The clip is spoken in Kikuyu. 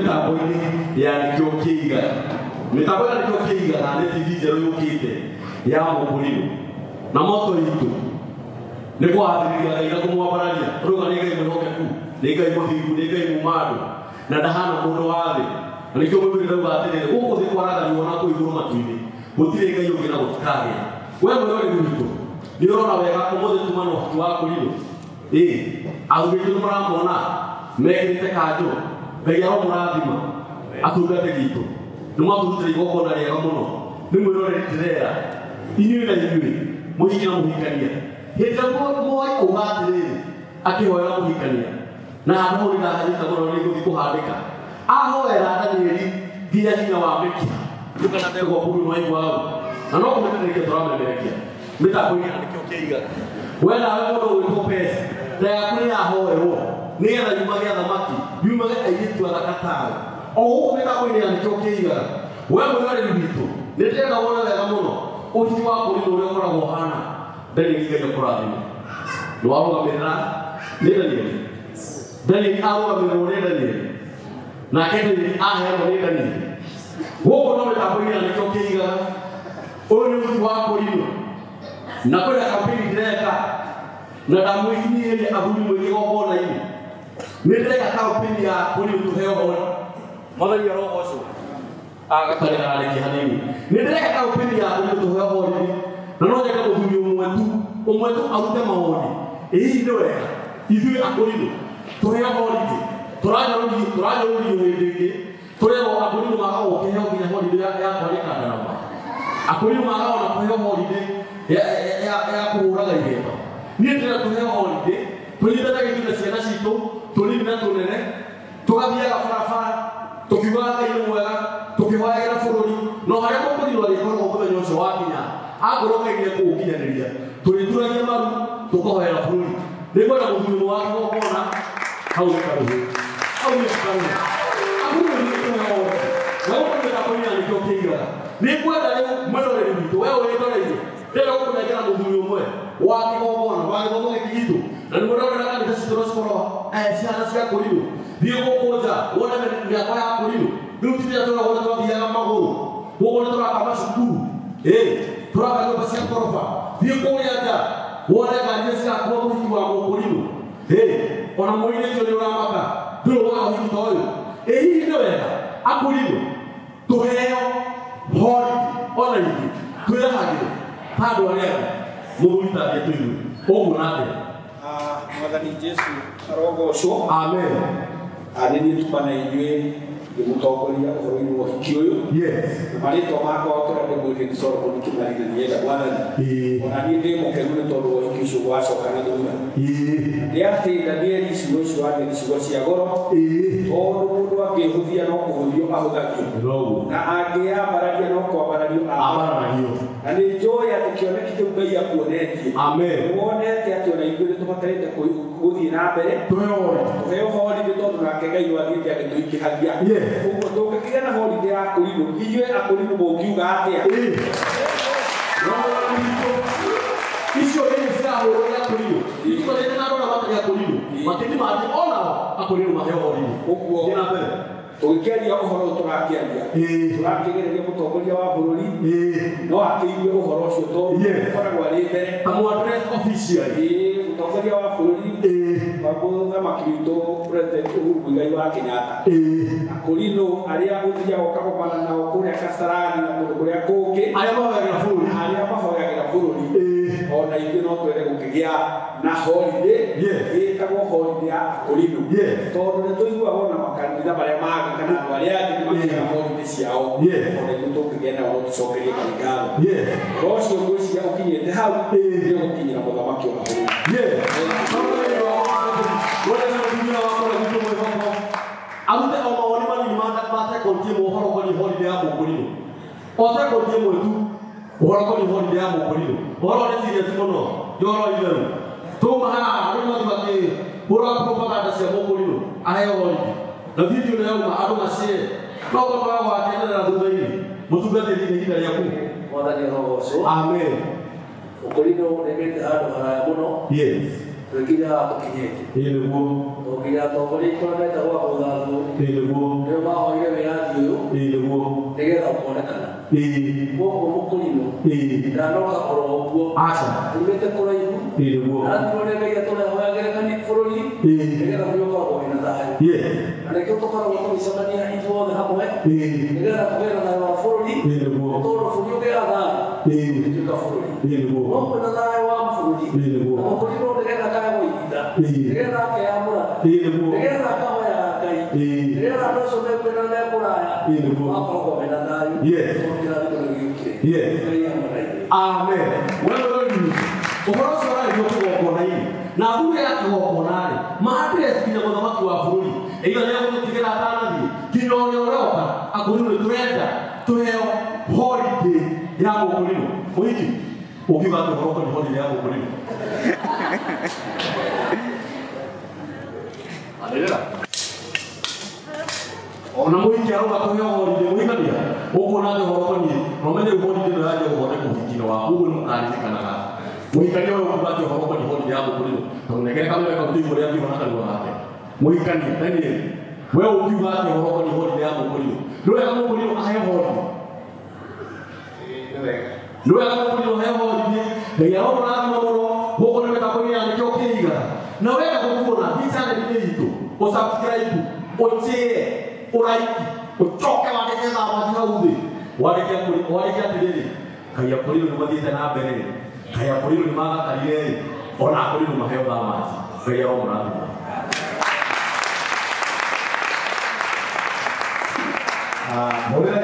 Mĩtambo-inĩ ya nĩkĩo kĩigaga mĩtambo ya nĩkĩo kĩigaga nĩ TV njerũ yũkĩte ya mũkũrinũ na moto itũ nĩ kũhathĩrĩria Ngai na kũmwambararia tũrauga nĩ Ngai mwĩhokeku nĩ Ngai mũthingu nĩ Ngai muma andũ na ndahana mũndũ wa thĩ na nĩkĩo mũthuri ndauga atĩrĩrĩ gũkũ thĩ kwaraga riũa na kũu igũrũ matu-inĩ gũtirĩ Ngai ũngĩ na gũtikagĩa. We mwĩroreri witũ nĩ ũrona wega ũmũthĩ tuma na ũhiki wa kũrinũ ĩ athuri aitũ nĩ mũramona mekĩrĩte kanjũ Ngai aromũrathima atungatĩri itũ nĩ mwatũrutĩra igongona rĩega mũno nĩ mwĩroreri ndĩrera inyuĩ na inyuĩ mũhiki na mũhikania hĩndĩ ĩrĩa Moi auga atĩrĩrĩ akĩhoera mũhikania na handũ hau nĩndahanyũka mũno nĩ ngũthiĩ kũhandĩka ahoera Danieli nginya hinya wa mĩkiha ndũkana ndegwa kũu nĩ waigua hau na no kũmemerekia tũramemerekia mĩtambo-inĩ ya nĩkĩo kĩigaga we nawe mũndũ ũgwĩtwo pesa nda yaku nĩ yahoerwo nĩgetha yumage athamaki yumage airĩtu athaka tawe o gũkũ mĩtambo-inĩ ya nĩkĩo kĩigaga we mwĩroreri witũ nĩ ndĩrenda wone wega mũno ũhiki wa kũrinũ ũrĩa ũkoragwo ũhana Danieli Ngai akũrathime nĩ warũgamĩrĩra nĩ Danieli Danieli arũgamĩrĩrwo nĩ Danieli nake Danieli aheanwo nĩ Danieli gũkũ no mĩtambo-inĩ ya nĩkĩo kĩigaga ũyũ nĩ ũhiki wa kũrinũ na kwĩna kampeni ndĩreka na ndamwĩkinyĩria athuri mwĩ kĩgongona-inĩ nĩ ndĩreka kampeni ya kũrinũ tũheo hori Mwathani arogocwo. Gatarĩ kararĩkia hanini nĩ ndĩreka kampeni ya kũrinũ tũheo hori na no nyende mũthuri ũmwe tu arute mawoni ĩ hihi nĩ wega ithuĩ akũrinũ tũheo holiday tũranyũrũrio hĩndĩ ĩngĩ tũrerwo akũrinũ magaga gũkĩheo nginya holiday ya kwarĩka ndarama akũrinũ magaga ona kũheo holiday ya kũhũraga ihemba niĩ ndĩrenda tũheo holiday tũnyitanage ithuĩ na ciana citũ tũnini na tũnene tũgathiaga barabara tũkiugaga Ngai nĩ mwega tũkĩhoyagĩra bũrũri no harĩa mũkũrinũ arĩkoragwo mũthenya ũcio wakinya angorwo Ngai nĩ ekũũkinyanĩria tũrĩturagia maru tũkahoera bũrũri nĩ ngwenda mũthuri ũmwe wa kĩgongona hau nĩ karuhĩ hau nĩ karuhĩ akũrinũ nĩ tũheo holiday na gũkũ mĩtambo-inĩ ya nĩkĩo kĩigaga nĩ ngwenda rĩu mwĩroreri witũ we ũrĩndoreire ndĩrenda gũkũnengera mũthuri ũmwe wa kĩgongona wa gĩthomo gĩkĩ gitũ na nĩ mũrorera kanitha citũ no cikorwo ciana cia kũrinũ thiĩ gũkũ nja wone mĩako ya kũrinũ rĩu ti rĩrĩa tũragwo nĩ twathiaga magũrũ gũkũ nĩ tũraka macukuru ĩ tũraka nyũmba cia ngoroba thiĩ kũrĩa nja wone ngari iria cirakua mũhiki wa mũkũrinũ ĩ ona mũirĩtu nĩ ũramaka ndũrĩ woga ũhiki ta ũyũ ĩ hihi nĩ wega akũrinũ tũheo holiday ona ithuĩ twĩrahagĩre ta andũ arĩa angĩ mũthuri ta thiĩ tũigue ũguo na atĩa. Mwathani Jesu arogocwo. Amen. Nĩ niĩ tuma na inyuĩ ngĩmũtongoria ũhoro-inĩ wa ũhiki ũyũ. Yes. Na marĩtwa makwa tũrĩa ndĩmwĩrire nĩ Solomon Kĩmani na nĩenda Mwathani. Ona niĩ ndĩ mũkenu nĩ tondũ wa ũhiki ũcio wacoka na thutha. Nĩ atĩ Danieli ciugo icio aria nĩ ciugo cia goro. Tondũ mũndũ angĩhũthia no kũhũthio ahũthagio. Noguo. Na angĩambararia no kwambarario ambararagio. Na nĩ njũĩ atĩ kĩoneki kĩu Ngai akuonetie. Amen. Wonete atĩ ona ithuĩ nĩ tũbatarĩte gũthiĩ na mbere. Tũheo holiday. Tũheo holiday tondũ nake Ngai no athiĩte agĩtũingĩhagia. Yes. Ũguo tũngĩkĩgĩa na holiday ya kũrinũ inyuĩ akũrinũ mũngiuga atĩa? No icio nĩ cirahũrwo nĩ akũrinũ itũkorete na andũ arĩa matarĩ akũrinũ makĩthi mangĩ onao akũrinũ maheo holiday. Ũguo Thiĩ na mbere. Tũgĩkĩaria ũhoro ũyũ tũrakĩaria tũrakĩgereria mũtongoria wa bũrũri no akĩigue ũhoro ũcio tondũ ũkoragwo arĩ mbere. Amũ-address officially. Mũtongoria wa bũrũri wa mũthamaki witũ President Uhuru Muigai wa Kenyatta. Akũrinũ arĩa ũthiaga ũkagomana nao kũrĩa Kasarani na kũndũ kũrĩa kũngĩ arĩa mahoyagĩra bũrũri arĩa mahoyagĩra bũrũri ona ithuĩ no twende gũkĩgĩa na holiday ĩtagwo holiday ya akũrinũ tondũ nĩ tũiguaga ona makanitha marĩa mangĩ kana andũ arĩa angĩ nĩ magĩaga holiday ciao ona ithuĩ tũngĩgĩa nao no tũcokerie Ngai ngatho. Ũhoro ũcio ngwĩciria ũkinyĩte hau nĩ ũgũkinyĩra mũthamaki wa bũrũri. Arute o mawoni manini ma sekondi ĩmwe ũhoro ũkoniĩ holiday ya mũkũrinũ o sekondi ĩmwe tu ũhoro ũkoniĩ holiday ya mũkũrinũ ũhoro nĩ serious mũno ti ũhoro itherũ tuma haha andũ nĩ mathiĩ makĩhũra propaganda cia mũkũrinũ aheo holiday na video ĩno yauma andũ macie no korwo wakenerera thutha-inĩ mũtungatĩri nĩ ihinda rĩaku. Mwathani arogocwo. Amen. Ũkũrinũ nĩmĩte handũ haraya mũno. Yes. Twĩkinya haha tũkinyĩte. Ĩĩ nĩguo. Tũkinya atongoria itũra metagwo agũthathwo. Ĩĩ nĩguo. Nĩo mahoire wĩyathi ũyũ. Ĩĩ nĩguo. Nĩgetha ũkonekana. Ĩĩ. Koguo mũkũrinũ. Ĩĩ. Ndanoka oro ũguo. Aca. Tumĩte kũraihu. Ĩĩ nĩguo. Ndathirwo nĩ Ngai atũrehoyagĩre kani bũrũri. Ĩĩ. Nĩgetha bũrũri ũkoragwo wĩna thayũ. Yes. Na nĩkĩo tũkoragwo tũgĩcemania ithuothe hamwe. Ĩĩ. Nĩgetha kũgĩe na thayũ wa bũrũri. Ĩĩ nĩguo. Tondũ bũrũri ũngĩaga thayũ. Ĩĩ. Ũtuĩka bũrũri. Ĩĩ nĩguo. No kwĩna thayũ wa bũrũri. Ĩĩ nĩguo. Na mũkũrinũ nĩgetha akagwo ihinda. Ĩĩ. Nĩgetha akeyamũra. Ĩĩ nĩguo. Nĩgetha akahoya Ngai. Ĩĩ. Nĩgetha andũ acio mekwĩna me kũraya. Ĩĩ nĩguo. Makoragwo mena thayũ. Yes. Tondũ kĩrathimo nĩ gĩũkire. Yes. Ngai hamwe na ithuĩ. Amen. Wewe rĩu ũhoro ũcio ũrarĩrio kĩgongona-inĩ na thuri ya kĩgongona-rĩ maandĩre nginya mũthamaki wa bũrũri ĩitha nĩegũtũtigĩra atanathiĩ nginya ũrĩa ũroka akũrinũ nĩ tũrenda tũheo holiday ya mũkũrinũ mũhiki ũngiuga atĩ ũhoro ũkoniĩ holiday ya mũkũrinũ anĩrĩra ona mũhiki arauga tũheo holiday mũhikania ũkuona atĩ ũhoro ũkoniĩ na ũmenye rĩu holiday ĩno yanjia gũthondekwo ũhiki-inĩ waku ũguo nĩ mũkaririkanaga mũhikania ũyũ ũkuga atĩ ũhoro ũkoniĩ holiday ya mũkũrinũ tondũ nengere kamere kau tũigua ũrĩa angiuga na kanua gake mũhikania Daniel we ũngiuga atĩ ũhoro ũkoniĩ holiday ya mũkũrinũ nĩ wega mũkũrinũ aheo holiday nĩ wega mũkũrinũ aheo holiday Ngai aromũrathima mũno gũkũ nĩ mĩtambo-inĩ ya nĩkĩo kĩigaga na wega gũkuona hii channel-inĩ itũ ũsubscribe ũchĩe ũraiki ũcoke wandĩke thamaki hau thĩ wandĩke atĩrĩrĩ Ngai akũrinũ nĩ mathiĩte na mbere Ngai akũrinũ nĩ mathakarire ona akũrinũ maheo thamaki Ngai aromũrathima. Hũrĩra